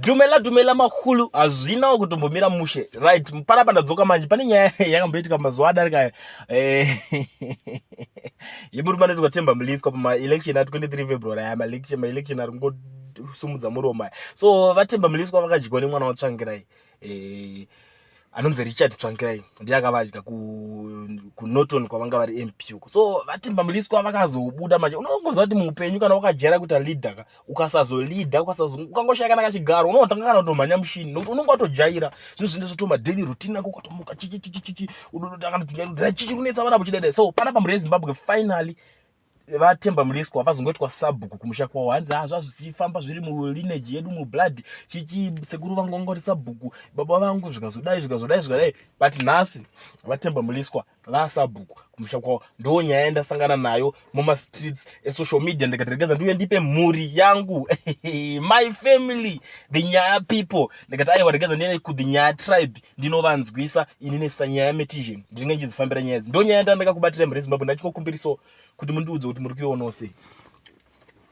Dumela dumela makulu, hazvinawo kutombomira mushe. Right, panapa ndadzoka manje pane nyaya yakamboitika mazuva adarika aya. Eh, yemurume anoitwa Themba Mliswa pama election a 23 February aya ma election ma election ari kungosumudza muromo aya. So vaThemba Mliswa vakadyiwa nemwana waTsvangirai. Eh, anonzi Richard Tsvangirai ndiye akavadya kuNorton kwavanga vari MP uko. So vaThemba Mliswa vakazobuda manje. Unongoziva kuti muupenyu kana wakajaira kuita leader ka, ukasazoleader ukangoshaya kana kachigaro unotanga kana kutomhanya mushini nokuti unonge watojaira zvinhu zvinenge zvatoma daily routine yako ukatomuka chichichichichi unotanga kutojaira chichi kunetsa vana muchidede. So panapa mhuri yeZimbabwe finally vaThemba Mliswa vazongoitwa sabhuku kumusha kwavo. Hanzi hazva zvichifamba zviri mulineage yedu, mublood, chichi sekuru vangu vanga vari sabhuku, baba vangu zvikazodai zvikazodai zvikadai, but nhasi vaThemba Mliswa vasabhuku kumusha kwavo. Ndo nyaya yandasangana nayo mumastreets esocial media, ndikati regedza ndiuye ndipe mhuri yangu, my family, the Nyaya people. Ndikati aiwa, regedza ndiende kuthe Nyaya tribe ndinovanzwisa. Inini sanyaya metician ndinenge ndichidzifambira nyaya idzi. Ndo nyaya yandandakakubatira, mhuri yeZimbabwe. Ndachingokumbirisawo kuti mundiudze kuti muri kuionawo sei.